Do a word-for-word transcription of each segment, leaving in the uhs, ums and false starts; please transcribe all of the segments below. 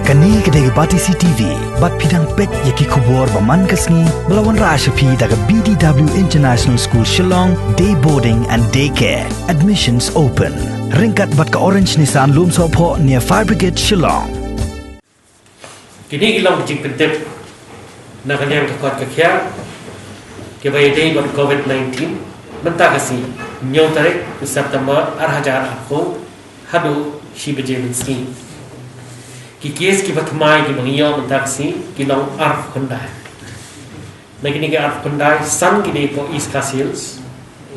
Kane ka dei ka Batesi T V, bad phi dang peit ïa ki khubor ba man ka sngi, ba la wanrah sha phi da ka B D W International School Shillong, Day Boarding and Day Care. Admissions open. Ryngkat bad ka Orange Nissan Lumsohphoh near Fire Brigade Shillong. Kine ki long ki jingpyntip na ka liang ka kot ka khiah kiba ïadei bad Covid nineteen, mynta ka sngi, hynñiew tarik u September ar hajar arphew, haduh shi baje mynsngi. Ki case kiba thymmai kiba ngi ïoh mynta ka sngi ki long arphew khyndai. Na kine ki arphew khyndai, san ki dei hapoh East Khasi Hills,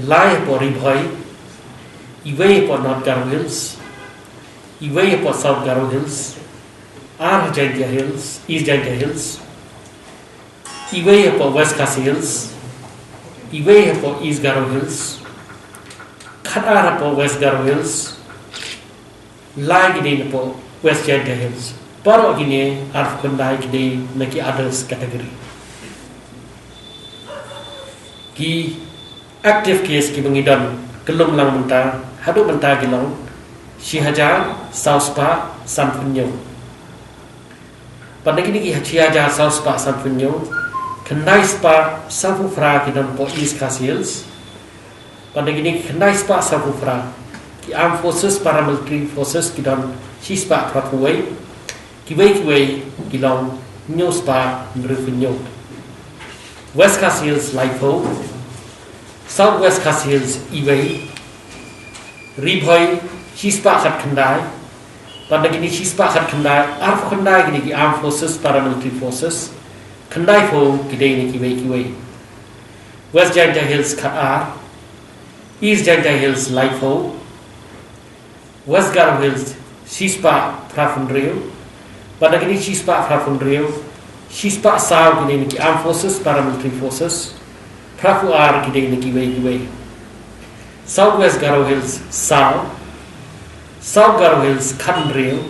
lai hapoh Ri Bhoi, iwei hapoh North Garo Hills, iwei hapoh South Garo Hills, ar Jaintia Hills, East Jaintia Hills, iwei hapoh West Khasi Hills, iwei hapoh East Garo Hills, khatar hapoh West Garo Hills, lai ki dei napoh West Jaintia Hills. Baroh kine arphew khyndai ki dei na ki others category. Ki active case kiba ngi don kyllum lang mynta, haduh mynta ki long shi hajar saw spah sanphew hynñiew. Bad na kine ki shi hajar saw spah sanphew hynñiew, khyndai spah sawphew phra ki don hapoh East Khasi Hills. Bad na kine ki khyndai spah sawphew phra, ki Armed Forces, Paramilitary Forces ki don shi spah phraphew wei, kiwei kiwei ki long hynñiew spah hynriewphew hynñiew. West Khasi Hills laiphew, South West Khasi Hills iwei, Ri Bhoi shi spah khatkhyndai, bad na kine shi spah khatkhyndai, arphew khyndai ki dei ki Armed Forces, Paramilitary Forces, khyndaiphew ki dei na kiwei kiwei. West Jaintia Hills khatar, East Jaintia Hills laiphew, West Garo Hills shi spah phraphew hynriew, bad na kine shi spah phraphew hynriew, shi spah saw ki dei na ki Armed Forces, Paramilitary Forces, phraphew ar ki dei na kiwei kiwei. South West Garo Hills saw, South Garo Hills khathynriew,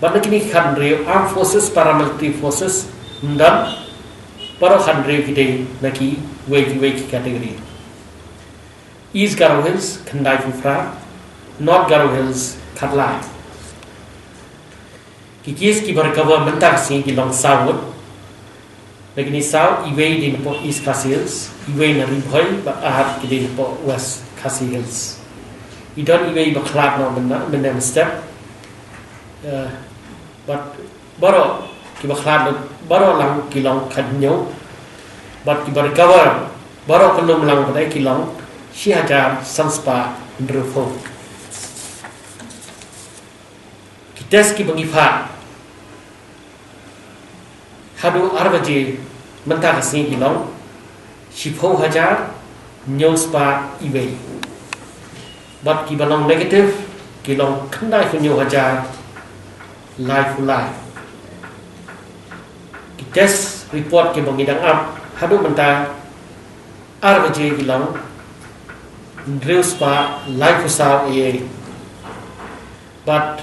bad na kine khathynriew Armed Forces, Paramilitary Forces ym don, baroh khathynriew ki dei na kiwei kiwei ki category. East Garo Hills khyndaiphew phra, North Garo Hills khatlai. Ki case kiba recover mynta ka sngi ki long saw ngut. Na kine saw, iwei dei napoh East Khasi Hills, iwei na Ri Bhoi, bad ar ki dei napoh West Khasi Hills. I don iwei ba khlad noh mynne mynstep. Eh, bad baroh kiba khlad, baroh lang ki long khathynñiew. Bad kiba recover baroh kyllum lang pat ki long shi hajar san spah hynriewphew. Ki test kiba ngi phah haduh ar baje mynta ka sngi ki long shiphew hajar hynñiew spah iwei. Bad kiba long negative ki long khyndaiphew hynñiew hajar laiphew lai. Ki test report kiba ngi dang ap haduh mynta ar baje ki long hynriew spah laiphew saw eiei. Bad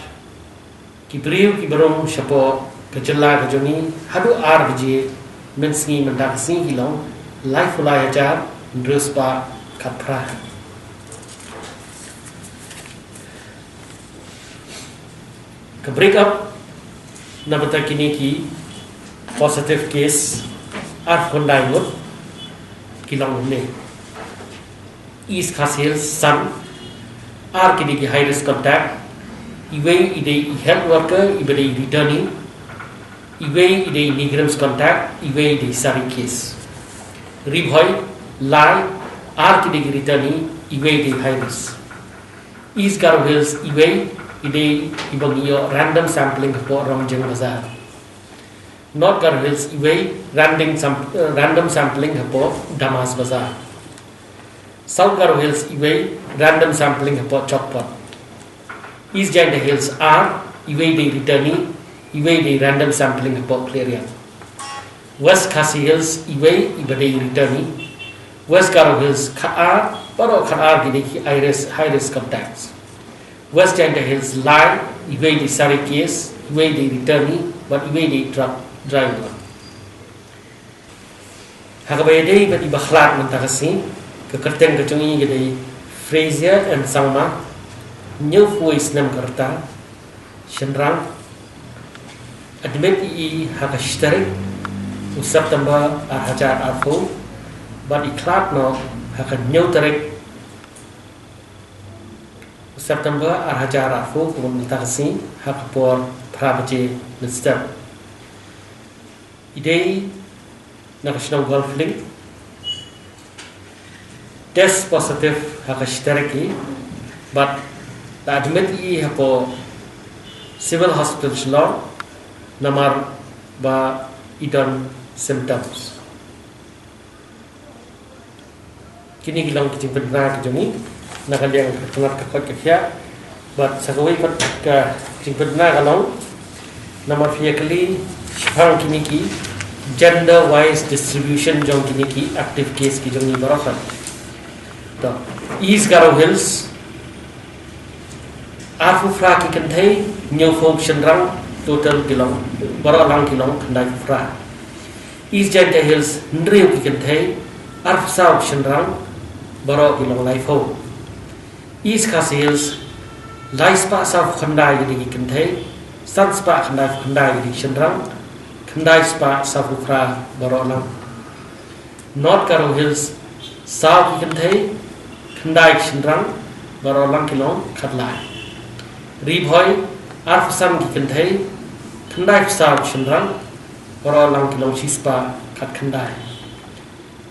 ki briew kiba rung shapoh ka jylla ka jong ngi haduh ar baje mynsngi mynta ka sngi ki long laiphew lai hajar hynriew spah khatphra. Ka break up na bynta kine ki positive case arphew khyndai ngut ki long kumne. East Khasi Hills san, ar ki dei ki high risk contact, iwei i dei i health worker iba dei returnee, iwei i dei NEIGRIHMS contact, iwei i dei sari case. Ri Bhoi lai, ar ki dei ki returnee, iwei i dei high risk. East Garo Hills iwei i dei iba ngi ïoh random sampling hapoh Rongjeng Bazar. North Garo Hills iwei random, sam, eh, random sampling hapoh Damas Bazar. South Garo Hills iwei random sampling hapoh Chokpot. East Jaintia Hills ar, iwei dei returnee, iwei dei random sampling hapoh Khliehriat. West Khasi Hills iwei iba dei returnee. West Garo Hills khatar, baroh khatar ki dei ki high risk, high risk contacts. West Jaintia Hills lai, iwei dei sari case, iwei dei returnee, bad iwei dei truck driver. Ha kaba ïadei bad iba khlad mynta ka sngi, ka kyrteng ka jong i ka dei Fraser M Sangma, hynñiewphew snem ka rta, shynrang, Admit ïa i ha ka shi tarik u September ar hajar arphew bad i khlad noh ha ka hynñiew tarik u September ar hajar arphew kumta ka sngi ha ka por phra baje mynstep. I dei na ka shnong Golf Link. Test positive ha ka shi tarik i bad la admit i hapoh Civil Hospital Shillong namar ba i don symptoms. Kine ki long ki jingpynbna ki jong i na ka liang ka tnat ka koit ka khiah. Bad sa kawei pat ka jingpynbna ka long namar phi ïa kylli shaphang kine ki gender wise distribution jong kine ki active case ki jong i baroh. To, East Garo Hills arphew phra ki kynthei, hynñiewphew shynrang, total ki long, baroh lang ki long khyndaiphew phra. East Jaintia Hills hynriew ki kynthei, arphew saw shynrang, baroh ki long laiphew. East Khasi Hills lai spah saw khyndai ki dei ki kynthei, san spah khyndai khyndai ki dei ki shynrang, khyndai spah saw phra baroh lang. North Garo Hills saw ki kynthei, khyndai ki shynrang, baroh lang ki long khatlai. Ri Bhoi arphew san ki kynthei, khyndai saw ki shynrang, baroh lang ki long shispah khatkhyndai.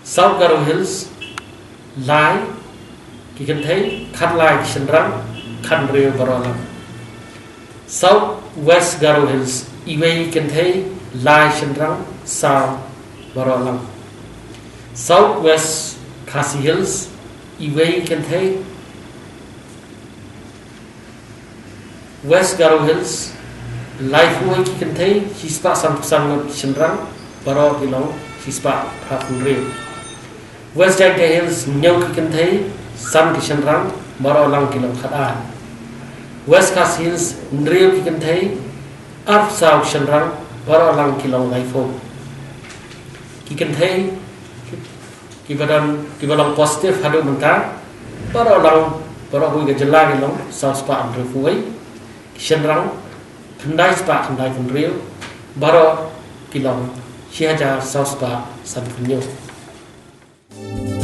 South Garo Hills lai ki kynthei, khatlai ki shynrang, khathynriew baroh lang. South West Garo Hills iwei kynthei, lai shynrang, saw baroh lang. South West Khasi Hills iwei kynthei, West Garo Hills laiphew ki kynthei, shispah sanphew san ngut ki shynrang, baroh ki long shispah phra phew hynriew. West Jaintia Hills hynñiew ki kynthei, san ki shynrang, baroh lang ki long khatar. West Khasi Hills hynriew ki kynthei, arphew saw ki shynrang, baroh lang ki long laiphew. Ki kynthei kiba don, kiba long positive haduh mynta, baroh lang, baroh kawei ka jylla ki long saw spah hynriewphew wei, ki shynrang khyndai spah khyndai phew hynriew, baroh ki long shi hajar saw spah sanphew hynñiew.